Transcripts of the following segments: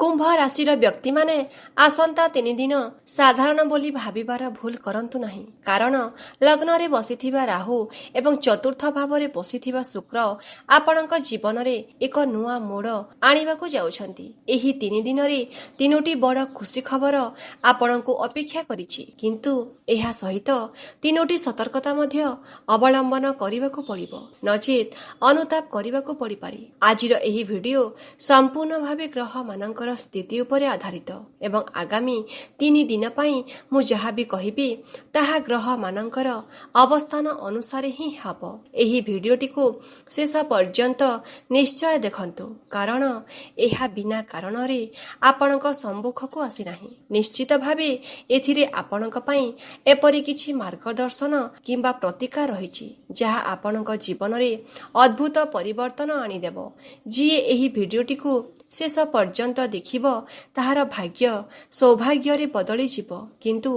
କୁମ୍ଭ ରାଶିର ବ୍ୟକ୍ତିମାନେ ଆସନ୍ତା 3 ଦିନ ସାଧାରଣ ବୋଲି ଭାବିବାର ଭୁଲ କରନ୍ତୁ ନାହିଁ, କାରଣ ଲଗ୍ନରେ ବସିଥିବା ରାହୁ ଏବଂ ଚତୁର୍ଥ ଭାବରେ ବସିଥିବା ଶୁକ୍ର ଆପଣଙ୍କ ଜୀବନରେ ଏକ ନୂଆ ମୋଡ଼ ଆଣିବାକୁ ଯାଉଛନ୍ତି। ଏହି 3 ଦିନରେ ତିନୋଟି ବଡ଼ ଖୁସି ଖବର ଆପଣଙ୍କୁ ଅପେକ୍ଷା କରିଛି, କିନ୍ତୁ ଏହା ସହିତ ତିନୋଟି ସତର୍କତା ମଧ୍ୟ ଅବଲମ୍ବନ କରିବାକୁ ପଡ଼ିବ, ନଚେତ୍ ଅନୁତାପ କରିବାକୁ ପଡ଼ିପାରେ। ଆଜିର ଏହି ଭିଡିଓ ସମ୍ପୂର୍ଣ୍ଣ ଭାବେ ଗ୍ରହମାନଙ୍କର ସ୍ଥିତି ଉପରେ ଆଧାରିତ ଏବଂ ଆଗାମୀ 3 ଦିନ ପାଇଁ ମୁଁ ଯାହା ବି କହିବି, ତାହା ଗ୍ରହମାନଙ୍କର ଅବସ୍ଥାନ ଅନୁସାରେ ହିଁ ହେବ। ଏହି ଭିଡିଓଟିକୁ ଶେଷ ପର୍ଯ୍ୟନ୍ତ ନିଶ୍ଚୟ ଦେଖନ୍ତୁ, କାରଣ ଏହା ବିନା କାରଣରେ ଆପଣଙ୍କ ସମ୍ମୁଖକୁ ଆସିନାହିଁ। ନିଶ୍ଚିତ ଭାବେ ଏଥିରେ ଆପଣଙ୍କ ପାଇଁ ଏପରି କିଛି ମାର୍ଗଦର୍ଶନ କିମ୍ବା ପ୍ରତିକାର ରହିଛି, ଯାହା ଆପଣଙ୍କ ଜୀବନରେ ଅଦ୍ଭୁତ ପରିବର୍ତ୍ତନ ଆଣିଦେବ। ଯିଏ ଏହି ଭିଡିଓଟିକୁ ଶେଷ ପର୍ଯ୍ୟନ୍ତ ଦେଖିବ, ତାହାର ଭାଗ୍ୟ ସୌଭାଗ୍ୟରେ ବଦଳିଯିବ, କିନ୍ତୁ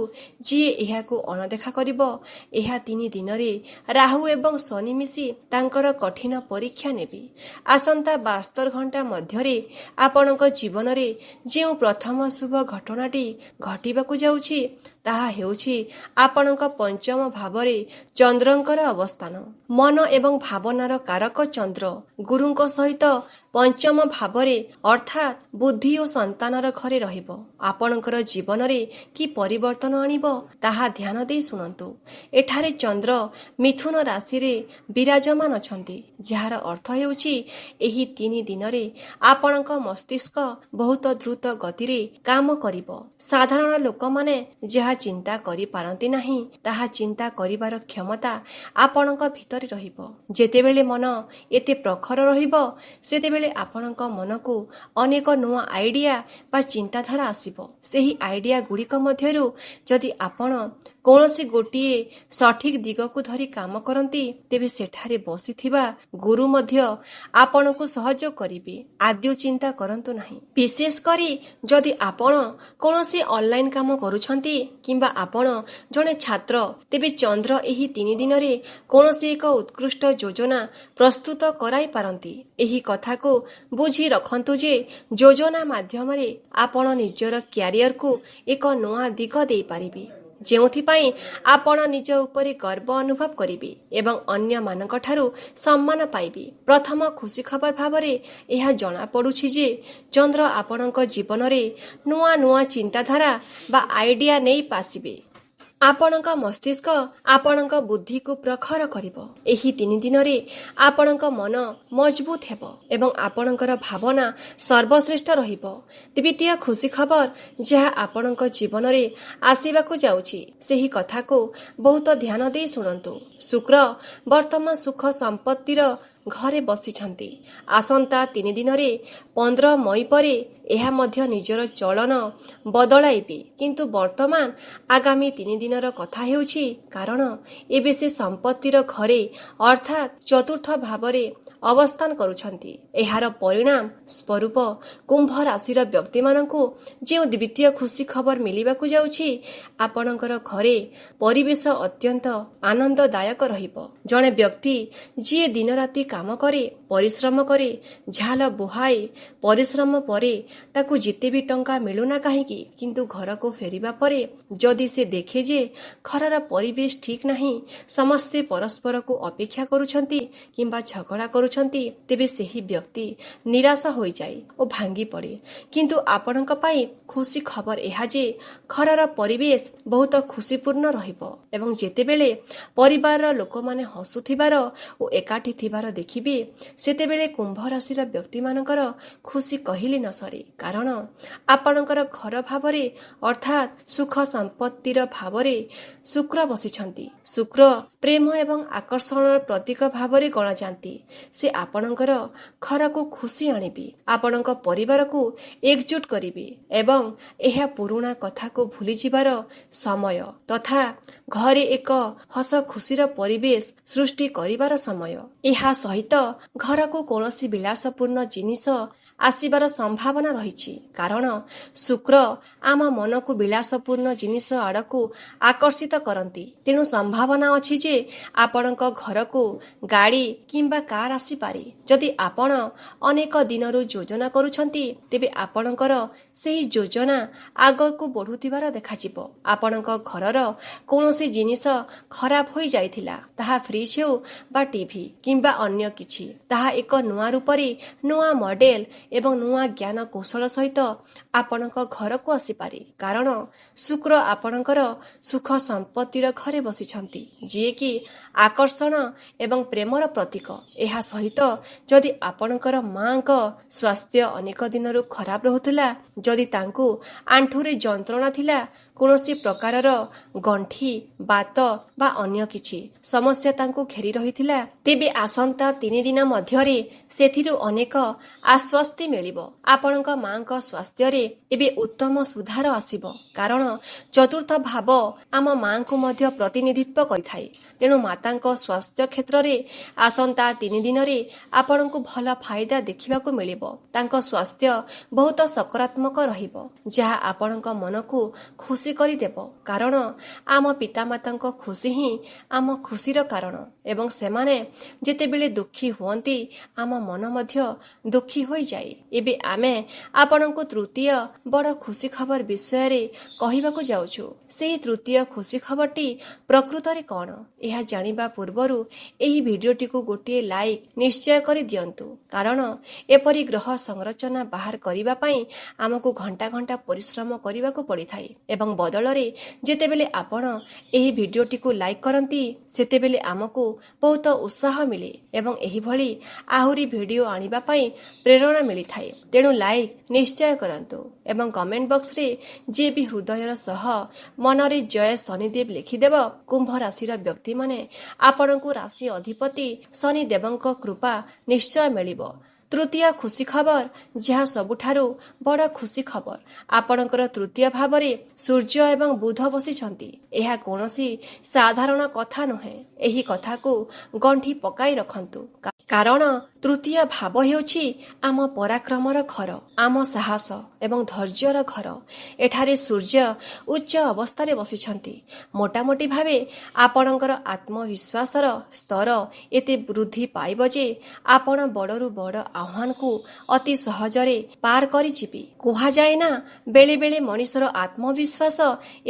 ଯିଏ ଏହାକୁ ଅଣଦେଖା କରିବ, ଏହା 3 ଦିନରେ ରାହୁ ଏବଂ ଶନି ମିଶି ତାଙ୍କର କଠିନ ପରୀକ୍ଷା ନେବେ। ଆସନ୍ତା 72 ଘଣ୍ଟା ମଧ୍ୟରେ ଆପଣଙ୍କ ଜୀବନରେ ଯେଉଁ ପ୍ରଥମ ଶୁଭ ଘଟଣାଟି ଘଟିବାକୁ ଯାଉଛି, ତାହା ହେଉଛି ଆପଣଙ୍କ ପଞ୍ଚମ ଭାବରେ ଚନ୍ଦ୍ରଙ୍କର ଅବସ୍ଥାନ। ମନ ଏବଂ ଭାବନାର କାରକ ଚନ୍ଦ୍ର ଗୁରୁଙ୍କ ସହିତ ପଞ୍ଚମ ଭାବରେ, ଅର୍ଥାତ୍ ବୁଦ୍ଧି ଓ ସନ୍ତାନର ଘରେ ରହିବ। ଆପଣଙ୍କର ଜୀବନରେ କି ପରିବର୍ତ୍ତନ ଆଣିବ, ତାହା ଧ୍ୟାନ ଦେଇ ଶୁଣନ୍ତୁ। ଏଠାରେ ଚନ୍ଦ୍ର ମିଥୁନ ରାଶିରେ ବିରାଜମାନ ଅଛନ୍ତି, ଯାହାର ଅର୍ଥ ହେଉଛି ଏହି 3 ଦିନରେ ଆପଣଙ୍କ ମସ୍ତିଷ୍କ ବହୁତ ଦ୍ରୁତ ଗତିରେ କାମ କରିବ। ସାଧାରଣ ଲୋକମାନେ ଯାହା ଚିନ୍ତା କରିପାରନ୍ତି ନାହିଁ, ତାହା ଚିନ୍ତା କରିବାର କ୍ଷମତା ଆପଣଙ୍କ ଭିତରେ ରହିବ। ଯେତେବେଳେ ମନ ଏତେ ପ୍ରଖର ରହିବ, ସେତେବେଳେ ଆପଣଙ୍କ ମନକୁ ଅନେକ ନୂଆ ଆଇଡିଆ ବା ଚିନ୍ତାଧାରା ଆସିବ। ସେହି ଆଇଡିଆ ଗୁଡ଼ିକ ମଧ୍ୟରୁ ଯଦି ଆପଣ କୌଣସି ଗୋଟିଏ ସଠିକ ଦିଗକୁ ଧରି କାମ କରନ୍ତି, ତେବେ ସେଠାରେ ବସିଥିବା ଗୁରୁ ମଧ୍ୟ ଆପଣଙ୍କୁ ସହଯୋଗ କରିବେ। ଆଦୌ ଚିନ୍ତା କରନ୍ତୁ ନାହିଁ। ବିଶେଷ କରି ଯଦି ଆପଣ କୌଣସି ଅନଲାଇନ କାମ କରୁଛନ୍ତି କିମ୍ବା ଆପଣ ଜଣେ ଛାତ୍ର, ତେବେ ଚନ୍ଦ୍ର ଏହି 3 ଦିନରେ କୌଣସି ଏକ ଉତ୍କୃଷ୍ଟ ଯୋଜନା ପ୍ରସ୍ତୁତ କରାଇ ପାରନ୍ତି। ଏହି କଥାକୁ ବୁଝି ରଖନ୍ତୁ ଯେ ଯୋଜନା ମାଧ୍ୟମରେ ଆପଣ ନିଜର କ୍ୟାରିୟରକୁ ଏକ ନୂଆ ଦିଗ ଦେଇପାରିବେ, ଯେଉଁଥିପାଇଁ ଆପଣ ନିଜ ଉପରେ ଗର୍ବ ଅନୁଭବ କରିବେ ଏବଂ ଅନ୍ୟମାନଙ୍କଠାରୁ ସମ୍ମାନ ପାଇବେ। ପ୍ରଥମ ଖୁସି ଖବର ଭାବରେ ଏହା ଜଣାପଡ଼ୁଛି ଯେ ଚନ୍ଦ୍ର ଆପଣଙ୍କ ଜୀବନରେ ନୂଆ ନୂଆ ଚିନ୍ତାଧାରା ବା ଆଇଡିଆ ନେଇ ଆସିବେ। ଆପଣଙ୍କ ମସ୍ତିଷ୍କ ଆପଣଙ୍କ ବୁଦ୍ଧିକୁ ପ୍ରଖର କରିବ। ଏହି 3 ଦିନରେ ଆପଣଙ୍କ ମନ ମଜବୁତ ହେବ ଏବଂ ଆପଣଙ୍କର ଭାବନା ସର୍ବଶ୍ରେଷ୍ଠ ରହିବ। ଦ୍ୱିତୀୟ ଖୁସି ଖବର ଯାହା ଆପଣଙ୍କ ଜୀବନରେ ଆସିବାକୁ ଯାଉଛି, ସେହି କଥାକୁ ବହୁତ ଧ୍ୟାନ ଦେଇ ଶୁଣନ୍ତୁ। ଶୁକ୍ର ବର୍ତ୍ତମାନ ସୁଖ ସମ୍ପତ୍ତିର ଘରେ ବସିଛନ୍ତି। ଆସନ୍ତା 3 ଦିନରେ 15 ମଇ ପରେ ଏହା ମଧ୍ୟ ନିଜର ଚଳନ ବଦଳାଇବେ, କିନ୍ତୁ ବର୍ତ୍ତମାନ ଆଗାମୀ 3 ଦିନର କଥା ହେଉଛି, କାରଣ ଏବେ ସେ ସମ୍ପତ୍ତିର ଘରେ, ଅର୍ଥାତ୍ ଚତୁର୍ଥ ଭାବରେ ଅବସ୍ଥାନ କରୁଛନ୍ତି। ଏହାର ପରିଣାମ ସ୍ୱରୂପ କୁମ୍ଭ ରାଶିର ବ୍ୟକ୍ତିମାନଙ୍କୁ ଯେଉଁ ଦ୍ୱିତୀୟ ଖୁସି ଖବର ମିଳିବାକୁ ଯାଉଛି, ଆପଣଙ୍କର ଘରେ ପରିବେଶ ଅତ୍ୟନ୍ତ ଆନନ୍ଦଦାୟକ ରହିବ। ଜଣେ ବ୍ୟକ୍ତି ଯିଏ ଦିନରାତି କାମ କରେ, ପରିଶ୍ରମ କରେ, ଝାଳ ବୁହାଏ, ପରିଶ୍ରମ ପରେ ତାକୁ ଯେତେ ବି ଟଙ୍କା ମିଳୁନା କାହିଁକି, କିନ୍ତୁ ଘରକୁ ଫେରିବା ପରେ ଯଦି ସେ ଦେଖେ ଯେ ଘରର ପରିବେଶ ଠିକ୍ ନାହିଁ, ସମସ୍ତେ ପରସ୍ପରକୁ ଅପେକ୍ଷା କରୁଛନ୍ତି କିମ୍ବା ଝଗଡ଼ା କରୁଛନ୍ତି, ତେବେ ସେହି ବ୍ୟକ୍ତି ନିରାଶ ହୋଇଯାଏ ଓ ଭାଙ୍ଗି ପଡ଼େ। କିନ୍ତୁ ଆପଣଙ୍କ ପାଇଁ ଖୁସି ଖବର ଏହା ଯେ ଘରର ପରିବେଶ ବହୁତ ଖୁସିପୂର୍ଣ୍ଣ ରହିବ ଏବଂ ଯେତେବେଳେ ପରିବାରର ଲୋକମାନେ ହସୁଥିବାର ଓ ଏକାଠି ଥିବାର ଦେଖିବେ, ସେତେବେଳେ କୁମ୍ଭ ରାଶିର ବ୍ୟକ୍ତିମାନଙ୍କର ଖୁସି କହିଲେ ନ ସରେ, କାରଣ ଆପଣଙ୍କର ଘର ଭାବରେ, ଅର୍ଥାତ୍ ସୁଖ ସମ୍ପତ୍ତିର ଭାବରେ ଶୁକ୍ର ବସିଛନ୍ତି। ଶୁକ୍ର ପ୍ରେମ ଏବଂ ଆକର୍ଷଣର ପ୍ରତୀକ ଭାବରେ ଗଣାଯାନ୍ତି। ସେ ଆପଣଙ୍କର ଘରକୁ ଖୁସି ଆଣିବେ, ଆପଣଙ୍କ ପରିବାରକୁ ଏକଜୁଟ କରିବେ ଏବଂ ଏହା ପୁରୁଣା କଥାକୁ ଭୁଲିଯିବାର ସମୟ ତଥା ଘରେ ଏକ ହସ ଖୁସିର ପରିବେଶ ସୃଷ୍ଟି କରିବାର ସମୟ। ଏହା ସହିତ ଘରକୁ କୌଣସି ବିଳାସପୂର୍ଣ୍ଣ ଜିନିଷ ଆସିବାର ସମ୍ଭାବନା ରହିଛି, କାରଣ ଶୁକ୍ର ଆମ ମନକୁ ବିଳାସପୂର୍ଣ୍ଣ ଜିନିଷ ଆଡ଼କୁ ଆକର୍ଷିତ କରନ୍ତି। ତେଣୁ ସମ୍ଭାବନା ଅଛି ଯେ ଆପଣଙ୍କ ଘରକୁ ଗାଡ଼ି କିମ୍ବା କାର ଆସିବାର ସମ୍ଭାବନା ରହିଛି। ଆସିପାରେ। ଯଦି ଆପଣ ଅନେକ ଦିନରୁ ଯୋଜନା କରୁଛନ୍ତି, ତେବେ ଆପଣଙ୍କର ସେହି ଯୋଜନା ଆଗକୁ ବଢ଼ୁଥିବାର ଦେଖାଯିବ। ଆପଣଙ୍କ ଘରର କୌଣସି ଜିନିଷ ଖରାପ ହୋଇଯାଇଥିଲା, ତାହା ଫ୍ରିଜ୍ ହେଉ ବା ଟିଭି କିମ୍ବା ଅନ୍ୟ କିଛି, ତାହା ଏକ ନୂଆ ରୂପରେ, ନୂଆ ମଡେଲ ଏବଂ ନୂଆ ଜ୍ଞାନ କୌଶଳ ସହିତ ଆପଣଙ୍କ ଘରକୁ ଆସିପାରେ। କାରଣ ଶୁକ୍ର ଆପଣଙ୍କର ସୁଖ ସମ୍ପତ୍ତିର ଘରେ ବସିଛନ୍ତି, ଯିଏକି ଆକର୍ଷଣ ଏବଂ ପ୍ରେମର ପ୍ରତୀକ। ଏହା ସହିତ ଯଦି ଆପଣଙ୍କର ମାଙ୍କ ସ୍ୱାସ୍ଥ୍ୟ ଅନେକ ଦିନରୁ ଖରାପ ରହୁଥିଲା, ଯଦି ତାଙ୍କୁ ଆଣ୍ଠୁରେ ଯନ୍ତ୍ରଣା ଥିଲା, କୌଣସି ପ୍ରକାରର ଗଣ୍ଠି ବାତ ବା ଅନ୍ୟ କିଛି ସମସ୍ୟା ତାଙ୍କୁ ଘେରି ରହିଥିଲା, ତେବେ ଆସନ୍ତା 3 ଦିନ ମଧ୍ୟରେ ସେଥିରୁ ଅନେକ ଆଶ୍ୱସ୍ତି ମିଳିବ। ଆପଣଙ୍କ ମାଙ୍କ ସ୍ୱାସ୍ଥ୍ୟରେ ଏବେ ଉତ୍ତମ ସୁଧାର ଆସିବ, କାରଣ ଚତୁର୍ଥ ଭାବ ଆମ ମାଙ୍କୁ ମଧ୍ୟ ପ୍ରତିନିଧିତ୍ୱ କରିଥାଏ। ତେଣୁ ମାତାଙ୍କ ସ୍ୱାସ୍ଥ୍ୟ କ୍ଷେତ୍ରରେ ଆସନ୍ତା 3 ଦିନରେ ଆପଣଙ୍କୁ ଭଲ ଫାଇଦା ଦେଖିବାକୁ ମିଳିବ। ତାଙ୍କ ସ୍ୱାସ୍ଥ୍ୟ ବହୁତ ସକାରାତ୍ମକ ରହିବ, ଯାହା ଆପଣଙ୍କ ମନକୁ ଖୁସି କରିଦେବ। କାରଣ ଆମ ପିତାମାତାଙ୍କ ଖୁସି ହିଁ ଆମ ଖୁସିର କାରଣ, ଏବଂ ସେମାନେ ଯେତେବେଳେ ଦୁଃଖୀ ହୁଅନ୍ତି ଆମ ମନ ମଧ୍ୟ ଦୁଃଖୀ ହୋଇଯାଏ। ଏବେ ଆମେ ଆପଣଙ୍କୁ ତୃତୀୟ ବଡ଼ ଖୁସି ଖବର ବିଷୟରେ କହିବାକୁ ଯାଉଛୁ। ସେହି ତୃତୀୟ ଖୁସି ଖବରଟି ପ୍ରକୃତରେ କ'ଣ, ଏହା ଜାଣିବା ପୂର୍ବରୁ ଏହି ଭିଡ଼ିଓଟିକୁ ଗୋଟିଏ ଲାଇକ୍ ନିଶ୍ଚୟ କରିଦିଅନ୍ତୁ, କାରଣ ଏପରି ଗ୍ରହ ସଂରଚନା ବାହାର କରିବା ପାଇଁ ଆମକୁ ଘଣ୍ଟା ଘଣ୍ଟା ପରିଶ୍ରମ କରିବାକୁ ପଡ଼ିଥାଏ, ଏବଂ ବଦଳରେ ଯେତେବେଳେ ଆପଣ ଏହି ଭିଡ଼ିଓଟିକୁ ଲାଇକ୍ କରନ୍ତି ସେତେବେଳେ ଆମକୁ ବହୁତ ଉତ୍ସାହ ମିଳେ ଏବଂ ଏହିଭଳି ଆହୁରି ଭିଡ଼ିଓ ଆଣିବା ପାଇଁ ପ୍ରେରଣା ମିଳିଥାଏ। ତେଣୁ ଲାଇକ୍ ନିଶ୍ଚୟ କରନ୍ତୁ ଏବଂ କମେଣ୍ଟ ବକ୍ସରେ ଯିଏ ବି ହୃଦୟର ସହ ମନରେ ଜୟ ଶନିଦେବ ଲେଖିଦେବ, କୁମ୍ଭ ରାଶିର ବ୍ୟକ୍ତିମାନେ ଆପଣଙ୍କୁ ରାଶି ଅଧିପତି ଶନିଦେବଙ୍କ କୃପା ନିଶ୍ଚୟ ମିଳିବ। ତୃତୀୟ ଖୁସି ଖବର, ଯାହା ସବୁଠାରୁ ବଡ଼ ଖୁସି ଖବର, ଆପଣଙ୍କର ତୃତୀୟ ଭାବରେ ସୂର୍ଯ୍ୟ ଏବଂ ବୁଧ ବସିଛନ୍ତି। ଏହା କୌଣସି ସାଧାରଣ କଥା ନୁହେଁ। ଏହି କଥାକୁ ଗଣ୍ଠି ପକାଇ ରଖନ୍ତୁ, କାରଣ ତୃତୀୟ ଭାବ ହେଉଛି ଆମ ପରାକ୍ରମର ଘର, ଆମ ସାହସ ଏବଂ ଧୈର୍ଯ୍ୟର ଘର। ଏଠାରେ ସୂର୍ଯ୍ୟ ଉଚ୍ଚ ଅବସ୍ଥାରେ ବସିଛନ୍ତି। ମୋଟାମୋଟି ଭାବେ ଆପଣଙ୍କର ଆତ୍ମବିଶ୍ୱାସର ସ୍ତର ଏତେ ବୃଦ୍ଧି ପାଇବ ଯେ ଆପଣ ବଡ଼ରୁ ବଡ଼ ଆହ୍ୱାନକୁ ଅତି ସହଜରେ ପାର କରିଯିବେ। କୁହାଯାଏ ନା, ବେଳେ ବେଳେ ମଣିଷର ଆତ୍ମବିଶ୍ୱାସ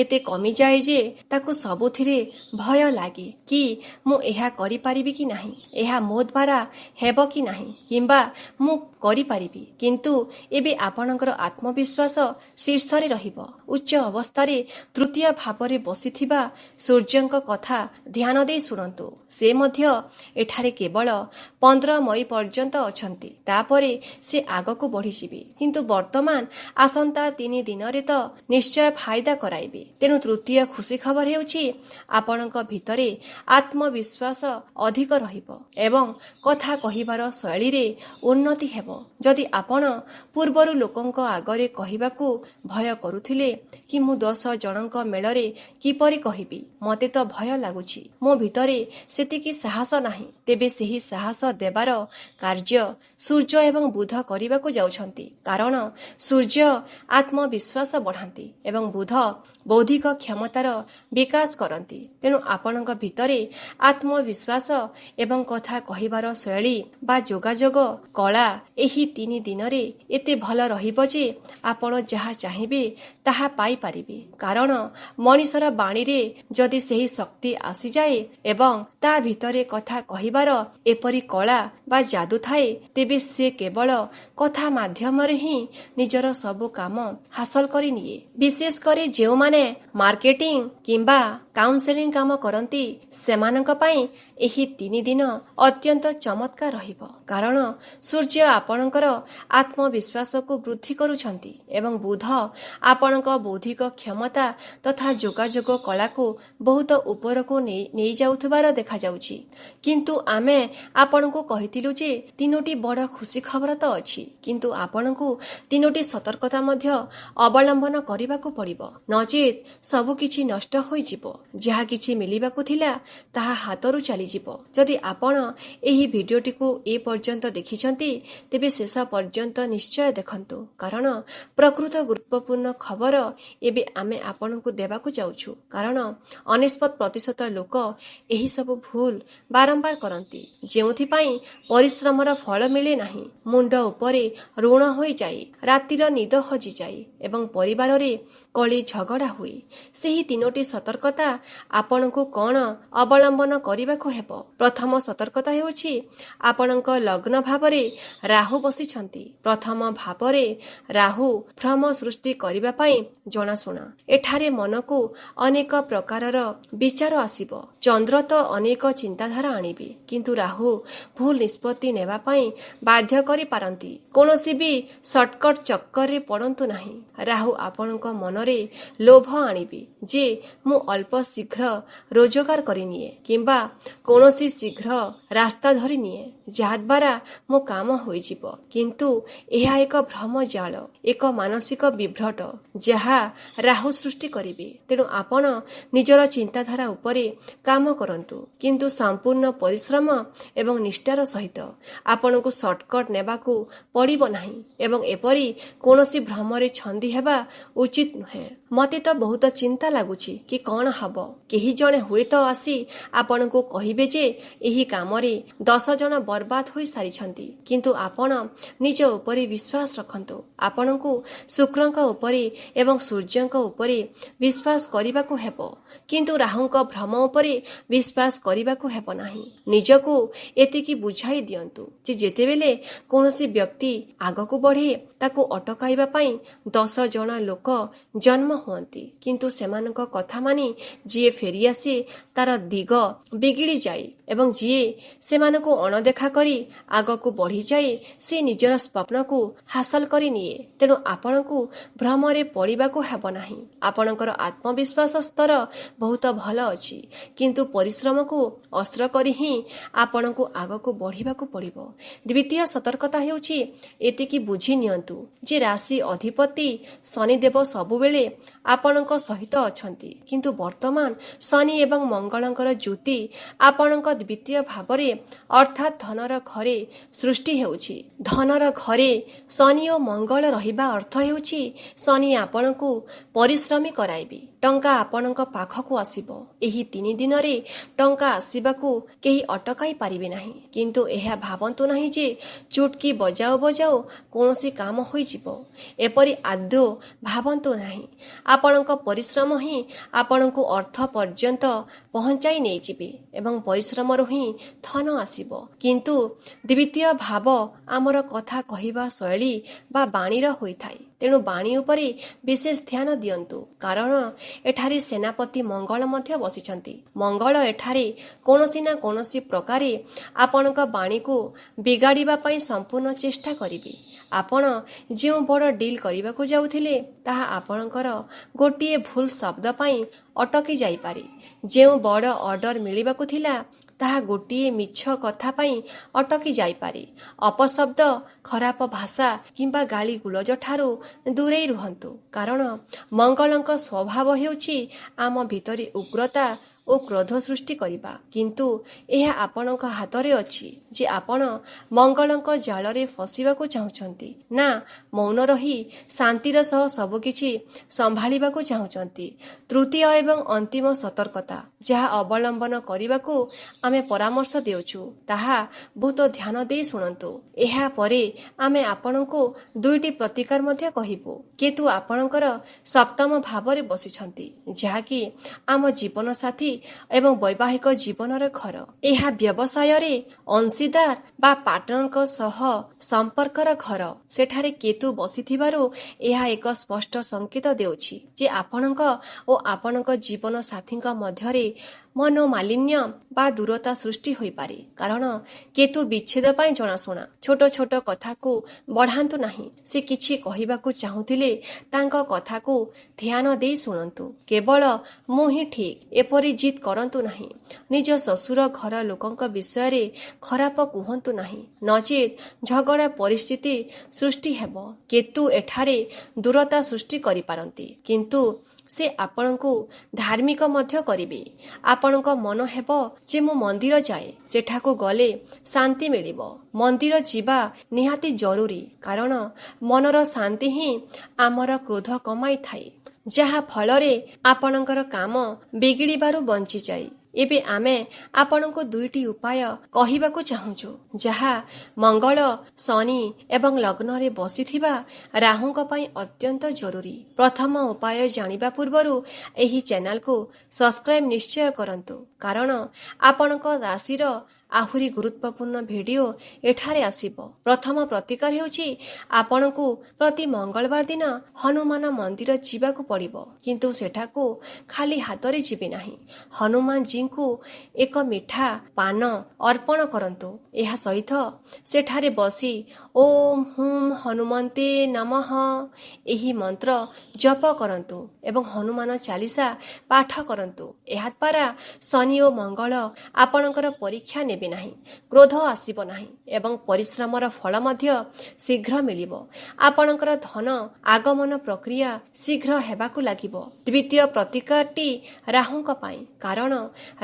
ଏତେ କମିଯାଏ ଯେ ତାକୁ ସବୁଥିରେ ଭୟ ଲାଗେ କି ମୁଁ ଏହା କରିପାରିବି କି ନାହିଁ, ଏହା ମୋ ଦ୍ୱାରା ହେବ କି ନାହିଁ, କିମ୍ବା ମୁଁ କରିପାରିବି। କିନ୍ତୁ ଏବେ ଆପଣଙ୍କର ଆତ୍ମବିଶ୍ୱାସ ଶୀର୍ଷରେ ରହିବ। ଉଚ୍ଚ ଅବସ୍ଥାରେ ତୃତୀୟ ଭାବରେ ବସିଥିବା ସୂର୍ଯ୍ୟଙ୍କ କଥା ଧ୍ୟାନ ଦେଇ ଶୁଣନ୍ତୁ। ସେ ମଧ୍ୟ ଏଠାରେ କେବଳ 15 ମଇ ପର୍ଯ୍ୟନ୍ତ ଅଛନ୍ତି, ତାପରେ ସେ ଆଗକୁ ବଢ଼ିଯିବେ। କିନ୍ତୁ ବର୍ତ୍ତମାନ ଆସନ୍ତା 3 ଦିନରେ ତ ନିଶ୍ଚୟ ଫାଇଦା କରାଇବେ। ତେଣୁ ତୃତୀୟ ଖୁସି ଖବର ହେଉଛି ଆପଣଙ୍କ ଭିତରେ ଆତ୍ମବିଶ୍ୱାସ ଅଧିକ ରହିବ ଏବଂ କଥା କହିବାର ଶୈଳୀରେ ଉନ୍ନତି ହେବ। ଯଦି ଆପଣ ପୂର୍ବରୁ ଲୋକଙ୍କ ଆଗରେ କହିବାକୁ ଭୟ କରୁଥିଲେ କି ମୁଁ 10 ଜଣଙ୍କ ମେଳରେ କିପରି କହିବି, ମୋତେ ତ ଭୟ ଲାଗୁଛି, ମୋ ଭିତରେ ସେତିକି ସାହସ ନାହିଁ, ତେବେ ସେହି ସାହସ ଦେବାର କାର୍ଯ୍ୟ ସୂର୍ଯ୍ୟ ଏବଂ ବୁଧ କରିବାକୁ ଯାଉଛନ୍ତି। କାରଣ ସୂର୍ଯ୍ୟ ଆତ୍ମବିଶ୍ୱାସ ବଢ଼ାନ୍ତି ଏବଂ ବୁଧ ବୌଦ୍ଧିକ କ୍ଷମତାର ବିକାଶ କରନ୍ତି। ତେଣୁ ଆପଣଙ୍କ ଭିତରେ ଆତ୍ମବିଶ୍ୱାସ ଏବଂ କଥା କହିବାର ଶୈଳୀ ବା ଯୋଗାଯୋଗ କଳା ଏହି 3 ଦିନରେ ଏତେ ଭଲ ରହିବ ଯେ ଆପଣ ଯାହା ଚାହିଁବେ ତାହା ପାଇପାରିବେ। କାରଣ ମଣିଷର ବାଣୀରେ ଯଦି ସେହି ଶକ୍ତି ଆସିଯାଏ ଏବଂ ତା ଭିତରେ କଥା କହିବାର ଏପରି କଳା ବା ଯାଦୁ ଥାଏ, ତେବେ ସେ କେବଳ କଥା ମାଧ୍ୟମରେ ହିଁ ନିଜର ସବୁ କାମ ହାସଲ କରିନିଏ। ବିଶେଷ କରି ଯେଉଁମାନେ ମାର୍କେଟିଂ କିମ୍ବା କାଉନସେଲିଂ କାମ କରନ୍ତି, ସେମାନଙ୍କ ପାଇଁ ଏହି 3 ଦିନ ଅତ୍ୟନ୍ତ ଚମତ୍କାର ରହିବ। କାରଣ ସୂର୍ଯ୍ୟ ଆପଣଙ୍କର ଆତ୍ମବିଶ୍ୱାସକୁ ବୃଦ୍ଧି କରୁଛନ୍ତି ଏବଂ ବୁଧ ଆପଣଙ୍କ ବୌଦ୍ଧିକ କ୍ଷମତା ତଥା ଯୋଗାଯୋଗ କଳାକୁ ବହୁତ ଉପରକୁ ନେଇଯାଉଥିବାର ଦେଖାଯାଉଛି। କିନ୍ତୁ ଆମେ ଆପଣଙ୍କୁ କହିଥିଲୁ ଯେ 3ଟି ବଡ଼ ଖୁସି ଖବର ତ ଅଛି, କିନ୍ତୁ ଆପଣଙ୍କୁ 3ଟି ସତର୍କତା ମଧ୍ୟ ଅବଲମ୍ବନ କରିବାକୁ ପଡ଼ିବ। ନଚେତ୍ ନଚେତ୍ ସବୁକିଛି ନଷ୍ଟ ହୋଇଯିବ। ଯାହା କିଛି ମିଳିବାକୁ ଥିଲା ତାହା ହାତରୁ ଚାଲିଯିବ। ଯଦି ଆପଣ ଏହି ଭିଡ଼ିଓଟିକୁ ଏ ପର୍ଯ୍ୟନ୍ତ ଦେଖିଛନ୍ତି, ତେବେ ଶେଷ ପର୍ଯ୍ୟନ୍ତ ନିଶ୍ଚୟ ଦେଖନ୍ତୁ, କାରଣ ପ୍ରକୃତ ଗୁରୁତ୍ୱପୂର୍ଣ୍ଣ ଖବର ଏବେ ଆମେ ଆପଣଙ୍କୁ ଦେବାକୁ ଯାଉଛୁ। କାରଣ 99% ଲୋକ ଏହିସବୁ ଭୁଲ ବାରମ୍ବାର କରନ୍ତି, ଯେଉଁଥିପାଇଁ ପରିଶ୍ରମର ଫଳ ମିଳେ ନାହିଁ, ମୁଣ୍ଡ ଉପରେ ଋଣ ହୋଇଯାଏ, ରାତିର ନିଦ ହଜିଯାଏ ଏବଂ ପରିବାରରେ କଳି ଝଗଡ଼ା ହୁଏ। ସେହି ତିନୋଟି ସତର୍କତା ଆପଣଙ୍କୁ କ'ଣ ଅବଲମ୍ବନ କରିବାକୁ ହେବ? ପ୍ରଥମ ସତର୍କତା ହେଉଛି, ଆପଣଙ୍କ ଲଗ୍ନ ଭାବରେ ରାହୁ ବସିଛନ୍ତି। ପ୍ରଥମ ଭାବରେ ରାହୁ ଭ୍ରମ ସୃଷ୍ଟି କରିବା ପାଇଁ ଜଣାଶୁଣା। ଏଠାରେ ମନକୁ ଅନେକ ପ୍ରକାରର ବିଚାର ଆସିବ। ଚନ୍ଦ୍ର ତ ଅନେକ ଚିନ୍ତାଧାରା ଆଣିବେ, କିନ୍ତୁ ରାହୁ ଭୁଲ ନିଷ୍ପତ୍ତି ନେବା ପାଇଁ ବାଧ୍ୟ କରିପାରନ୍ତି। କୌଣସି ବି ସର୍ଟକଟ୍ ଚକ୍କରରେ ପଡ଼ନ୍ତୁ ନାହିଁ। ରାହୁ ଆପଣଙ୍କ ମନରେ ଲୋଭ ଆଣିବେ ଯେ ମୁଁ ଅଳ୍ପ ଶୀଘ୍ର ରୋଜଗାର କରିନିଏ କିମ୍ବା କୌଣସି ଶୀଘ୍ର ରାସ୍ତା ଧରି ନିଏ, ଯାହାଦ୍ୱାରା ମୋ କାମ ହୋଇଯିବ। କିନ୍ତୁ ଏହା ଏକ ଭ୍ରମ ଜାଳ, ଏକ ମାନସିକ ବିଭ୍ରଟ, ଯାହା ରାହୁ ସୃଷ୍ଟି କରିବେ। ତେଣୁ ଆପଣ ନିଜର ଚିନ୍ତାଧାରା ଉପରେ କାମ କରନ୍ତୁ, କିନ୍ତୁ ସମ୍ପୂର୍ଣ୍ଣ ପରିଶ୍ରମ ଏବଂ ନିଷ୍ଠାର ସହିତ। ଆପଣଙ୍କୁ ସର୍ଟକଟ୍ ନେବାକୁ ପଡ଼ିବ ନାହିଁ ଏବଂ ଏପରି କୌଣସି ଭ୍ରମରେ ଛନ୍ଦି ହେବା ଉଚିତ ନୁହେଁ। ମତେ ତ ବହୁତ ଚିନ୍ତା ଲାଗୁଛି କି କ'ଣ ହବ। କେହି ଜଣେ ହୁଏତ ଆସି ଆପଣଙ୍କୁ କହିବେ ଯେ ଏହି କାମରେ 10 ଜଣ ବର୍ବାଦ ହୋଇ ସାରିଛନ୍ତି, କିନ୍ତୁ ଆପଣ ନିଜ ଉପରେ ବିଶ୍ୱାସ ରଖନ୍ତୁ। ଆପଣଙ୍କୁ ଶୁକ୍ରଙ୍କ ଉପରେ ଏବଂ ସୂର୍ଯ୍ୟଙ୍କ ଉପରେ ବିଶ୍ୱାସ କରିବାକୁ ହେବ, କିନ୍ତୁ ରାହୁଙ୍କ ଭ୍ରମ ଉପରେ ବିଶ୍ୱାସ କରିବାକୁ ହେବ ନାହିଁ। ନିଜକୁ ଏତିକି ବୁଝାଇ ଦିଅନ୍ତୁ ଯେ ଯେତେବେଳେ କୌଣସି ବ୍ୟକ୍ତି ଆଗକୁ ବଢ଼େ, ତାକୁ ଅଟକାଇବା ପାଇଁ 10 ଜଣ ଲୋକ ଜନ୍ମ ହୁଅନ୍ତି, କିନ୍ତୁ ସେମାନଙ୍କ କଥା ମାନି ଯିଏ ଫେରିଆସେ ତାର ଦିଗ ବିଗିଡ଼ି ଯାଏ ଏବଂ ଯିଏ ସେମାନଙ୍କୁ ଅଣଦେଖା କରି ଆଗକୁ ବଢ଼ିଯାଏ, ସେ ନିଜର ସ୍ୱପ୍ନକୁ ହାସଲ କରି ନିଏ। ତେଣୁ ଆପଣଙ୍କୁ ଭ୍ରମରେ ପଡ଼ିବାକୁ ହେବ ନାହିଁ। ଆପଣଙ୍କର ଆତ୍ମବିଶ୍ୱାସ ସ୍ତର ବହୁତ ଭଲ ଅଛି, କିନ୍ତୁ ପରିଶ୍ରମକୁ ଅସ୍ତ୍ର କରି ହିଁ ଆପଣଙ୍କୁ ଆଗକୁ ବଢ଼ିବାକୁ ପଡ଼ିବ। ଦ୍ୱିତୀୟ ସତର୍କତା ହେଉଛି, ଏତିକି ବୁଝି ନିଅନ୍ତୁ ଯେ ରାଶି ଅଧିପତି ଶନିଦେବ ସବୁବେଳେ ଆପଣଙ୍କ ସହିତ ଅଛନ୍ତି, କିନ୍ତୁ ବର୍ତ୍ତମାନ ଶନି ଏବଂ ମଙ୍ଗଳଙ୍କର ଜ୍ୟୋତି ଆପଣଙ୍କ ଦ୍ୱିତୀୟ ଭାବରେ ଅର୍ଥାତ୍ ଧନର ଘରେ ସୃଷ୍ଟି ହେଉଛି। ଧନର ଘରେ ଶନି ଓ ମଙ୍ଗଳ ରହିବା ଅର୍ଥ ହେଉଛି ଶନି ଆପଣଙ୍କୁ ପରିଶ୍ରମୀ କରାଇବେ, ଟଙ୍କା ଆପଣଙ୍କ ପାଖକୁ ଆସିବ। ଏହି 3 ଦିନରେ ଟଙ୍କା ଆସିବାକୁ କେହି ଅଟକାଇ ପାରିବେ ନାହିଁ। କିନ୍ତୁ ଏହା ଭାବନ୍ତୁ ନାହିଁ ଯେ ଚୁଟକି ବଜାଉ ବଜାଉ କୌଣସି କାମ ହୋଇଯିବ, ଏପରି ଆଦୌ ଭାବନ୍ତୁ ନାହିଁ। ଆପଣଙ୍କ ପରିଶ୍ରମ ହିଁ ଆପଣଙ୍କୁ ଅର୍ଥ ପର୍ଯ୍ୟନ୍ତ ପହଞ୍ଚାଇ ନେଇଯିବେ ଏବଂ ପରିଶ୍ରମରୁ ହିଁ ଧନ ଆସିବ। କିନ୍ତୁ ଦ୍ୱିତୀୟ ଭାବ ଆମର କଥା କହିବା ଶୈଳୀ ବା ବାଣୀର ହୋଇଥାଏ। ତେଣୁ ବାଣୀ ଉପରେ ବିଶେଷ ଧ୍ୟାନ ଦିଅନ୍ତୁ, କାରଣ ଏଠାରେ ସେନାପତି ମଙ୍ଗଳ ମଧ୍ୟ ବସିଛନ୍ତି। ମଙ୍ଗଳ ଏଠାରେ କୌଣସି ନା କୌଣସି ପ୍ରକାରେ ଆପଣଙ୍କ ବାଣୀକୁ ବିଗାଡ଼ିବା ପାଇଁ ସମ୍ପୂର୍ଣ୍ଣ ଚେଷ୍ଟା କରିବେ। ଆପଣ ଯେଉଁ ବଡ଼ ଡିଲ୍ କରିବାକୁ ଯାଉଥିଲେ, ତାହା ଆପଣଙ୍କର ଗୋଟିଏ ଭୁଲ ଶବ୍ଦ ପାଇଁ ଅଟକି ଯାଇପାରେ। ଯେଉଁ ବଡ଼ ଅର୍ଡର ମିଳିବାକୁ ଥିଲା, ତାହା ଗୋଟିଏ ମିଛ କଥା ପାଇଁ ଅଟକି ଯାଇପାରେ। ଅପଶବ୍ଦ, ଖରାପ ଭାଷା କିମ୍ବା ଗାଳି ଗୁଲଜ ଠାରୁ ଦୂରେଇ ରୁହନ୍ତୁ, କାରଣ ମଙ୍ଗଳଙ୍କ ସ୍ୱଭାବ ହେଉଛି ଆମ ଭିତରେ ଉଗ୍ରତା ଓ କ୍ରୋଧ ସୃଷ୍ଟି କରିବା। କିନ୍ତୁ ଏହା ଆପଣଙ୍କ ହାତରେ ଅଛି ଯେ ଆପଣ ମଙ୍ଗଳଙ୍କ ଜାଳରେ ଫସିବାକୁ ଚାହୁଁଛନ୍ତି ନା ମୌନ ରହି ଶାନ୍ତିର ସହ ସବୁକିଛି ସମ୍ଭାଳିବାକୁ ଚାହୁଁଛନ୍ତି। ତୃତୀୟ ଏବଂ ଅନ୍ତିମ ସତର୍କତା ଯାହା ଅବଲମ୍ବନ କରିବାକୁ ଆମେ ପରାମର୍ଶ ଦେଉଛୁ, ତାହା ବହୁତ ଧ୍ୟାନ ଦେଇ ଶୁଣନ୍ତୁ। ଏହା ପରେ ଆମେ ଆପଣଙ୍କୁ ଦୁଇଟି ପ୍ରତିକାର ମଧ୍ୟ କହିବୁ। କେତୁ ଆପଣଙ୍କର ସପ୍ତମ ଭାବରେ ବସିଛନ୍ତି, ଯାହାକି ଆମ ଜୀବନସାଥୀ ଏବଂ ବୈବାହିକ ଜୀବନର ଘର। ଏହା ବ୍ୟବସାୟରେ ଅଂଶୀଦାର ବା ପାର୍ଟନରଙ୍କ ସହ ସମ୍ପର୍କର ଘର। ସେଠାରେ କେତୁ ବସିଥିବାରୁ ଏହା ଏକ ସ୍ପଷ୍ଟ ସଂକେତ ଦେଉଛି ଯେ ଆପଣଙ୍କ ଓ ଆପଣଙ୍କ ଜୀବନ ସାଥୀଙ୍କ ମଧ୍ୟରେ ମନୋମାଲିନ୍ୟ ବା ଦୂରତା ସୃଷ୍ଟି ହୋଇପାରେ, କାରଣ କେତୁ ବିଚ୍ଛେଦ ପାଇଁ ଜଣାଶୁଣା। ଛୋଟ ଛୋଟ କଥାକୁ ବଢ଼ାନ୍ତୁ ନାହିଁ। ସେ କିଛି କହିବାକୁ ଚାହୁଁଥିଲେ ତାଙ୍କ କଥାକୁ ଧ୍ୟାନ ଦେଇ ଶୁଣନ୍ତୁ। କେବଳ ମୁଁ ହିଁ ଠିକ୍, ଏପରି ଜିଦ୍ କରନ୍ତୁ ନାହିଁ। ନିଜ ଶ୍ୱଶୁର ଘର ଲୋକଙ୍କ ବିଷୟରେ ଖରାପ କୁହନ୍ତୁ ନାହିଁ, ନଚେତ୍ ଝଗଡ଼ା ପରିସ୍ଥିତି ସୃଷ୍ଟି ହେବ। କେତୁ ଏଠାରେ ଦୂରତା ସୃଷ୍ଟି କରିପାରନ୍ତି, କିନ୍ତୁ ସେ ଆପଣଙ୍କୁ ଧାର୍ମିକ ମଧ୍ୟ କରିବେ। ଆପଣଙ୍କ ମନ ହେବ ଯେ ମୁଁ ମନ୍ଦିର ଯାଏ, ସେଠାକୁ ଗଲେ ଶାନ୍ତି ମିଳିବ। ମନ୍ଦିର ଯିବା ନିହାତି ଜରୁରୀ, କାରଣ ମନର ଶାନ୍ତି ହିଁ ଆମର କ୍ରୋଧ କମାଇଥାଏ, ଯାହା ଫଳରେ ଆପଣଙ୍କର କାମ ବିଗିଡ଼ିବାରୁ ବଞ୍ଚିଯାଏ। ଏବେ ଆମେ ଆପଣଙ୍କୁ ଦୁଇଟି ଉପାୟ କହିବାକୁ ଚାହୁଁଛୁ, ଯାହା ମଙ୍ଗଳ, ଶନି ଏବଂ ଲଗ୍ନରେ ବସିଥିବା ରାହୁଙ୍କ ପାଇଁ ଅତ୍ୟନ୍ତ ଜରୁରୀ। ପ୍ରଥମ ଉପାୟ ଜାଣିବା ପୂର୍ବରୁ ଏହି ଚ୍ୟାନେଲକୁ ସବସ୍କ୍ରାଇବ୍ ନିଶ୍ଚୟ କରନ୍ତୁ, କାରଣ ଆପଣଙ୍କ ରାଶିର ଆହୁରି ଗୁରୁତ୍ୱପୂର୍ଣ୍ଣ ଭିଡ଼ିଓ ଏଠାରେ ଆସିବ। ପ୍ରଥମ ପ୍ରତିକାର ହେଉଛି ଆପଣଙ୍କୁ ପ୍ରତି ମଙ୍ଗଳବାର ଦିନ ହନୁମାନ ମନ୍ଦିର ଯିବାକୁ ପଡ଼ିବ, କିନ୍ତୁ ସେଠାକୁ ଖାଲି ହାତରେ ଯିବେ ନାହିଁ। ହନୁମାନଜୀଙ୍କୁ ଏକ ମିଠା ପାନ ଅର୍ପଣ କରନ୍ତୁ। ଏହା ସହିତ ସେଠାରେ ବସି ଓମ୍ ହୁମ୍ ହନୁମନ୍ତେ ନମଃ ଏହି ମନ୍ତ୍ର ଜପ କରନ୍ତୁ ଏବଂ ହନୁମାନ ଚାଳିଶା ପାଠ କରନ୍ତୁ। ଏହାଦ୍ୱାରା ଶନି ଓ ମଙ୍ଗଳ ଆପଣଙ୍କର ପରୀକ୍ଷା ନେବେ ନାହିଁ, କ୍ରୋଧ ଆସିବ ନାହିଁ ଏବଂ ପରିଶ୍ରମର ଫଳ ମଧ୍ୟ ଶୀଘ୍ର ମିଳିବ। ଆପଣଙ୍କର ଧନ ଆଗମନ ପ୍ରକ୍ରିୟା ଶୀଘ୍ର ହେବାକୁ ଲାଗିବ। ଦ୍ୱିତୀୟ ପ୍ରତିକାରଟି ରାହୁଙ୍କ ପାଇଁ, କାରଣ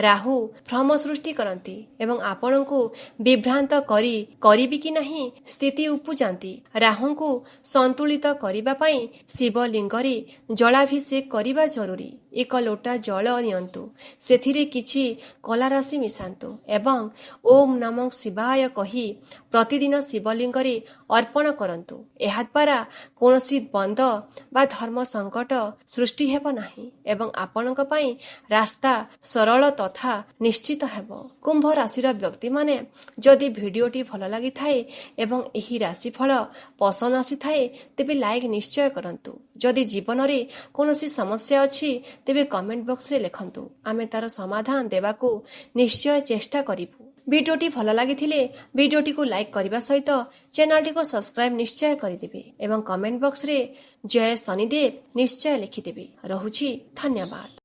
ରାହୁ ଭ୍ରମ ସୃଷ୍ଟି କରନ୍ତି ଏବଂ ଆପଣଙ୍କୁ ବିଭ୍ରାନ୍ତ କରି କରିବି କି ନାହିଁ ସ୍ଥିତି ଉପୁଜାନ୍ତି। ରାହୁଙ୍କୁ ସନ୍ତୁଳିତ କରିବା ପାଇଁ ଶିବଲିଙ୍ଗରେ ଜଳାଭିଷେକ କରିବା ଜରୁରୀ। ଏକ ଲୋଟା ଜଳ ନିଅନ୍ତୁ, ସେଥିରେ କିଛି କଲାରାଶି ମିଶାନ୍ତୁ ଏବଂ ଓମ୍ ନମଃ ଶିବାୟ କହି ପ୍ରତିଦିନ ଶିବଲିଙ୍ଗରେ ଅର୍ପଣ କରନ୍ତୁ। ଏହାଦ୍ୱାରା କୌଣସି ଦ୍ୱନ୍ଦ୍ୱ ବା ଧର୍ମ ସଙ୍କଟ ସୃଷ୍ଟି ହେବ ନାହିଁ ଏବଂ ଆପଣଙ୍କ ପାଇଁ ରାସ୍ତା ସରଳ ତଥା ନିଶ୍ଚିତ ହେବ। କୁମ୍ଭ ରାଶିର ବ୍ୟକ୍ତିମାନେ, ଯଦି ଭିଡ଼ିଓଟି ଭଲ ଲାଗିଥାଏ ଏବଂ ଏହି ରାଶିଫଳ ପସନ୍ଦ ଆସିଥାଏ, ତେବେ ଲାଇକ୍ ନିଶ୍ଚୟ କରନ୍ତୁ। ଯଦି ଜୀବନରେ କୌଣସି ସମସ୍ୟା ଅଛି, ତେବେ କମେଣ୍ଟ ବକ୍ସରେ ଲେଖନ୍ତୁ, ଆମେ ତାର ସମାଧାନ ଦେବାକୁ ନିଶ୍ଚୟ ଚେଷ୍ଟା କରିବୁ। ଭିଡ଼ିଓଟି ଭଲ ଲାଗିଥିଲେ ଭିଡ଼ିଓଟିକୁ ଲାଇକ୍ କରିବା ସହିତ ଚ୍ୟାନେଲଟିକୁ ସବସ୍କ୍ରାଇବ୍ ନିଶ୍ଚୟ କରିଦେବେ ଏବଂ କମେଣ୍ଟ ବକ୍ସରେ ଜୟ ଶନିଦେବ ନିଶ୍ଚୟ ଲେଖିଦେବେ। ରହୁଛି, ଧନ୍ୟବାଦ।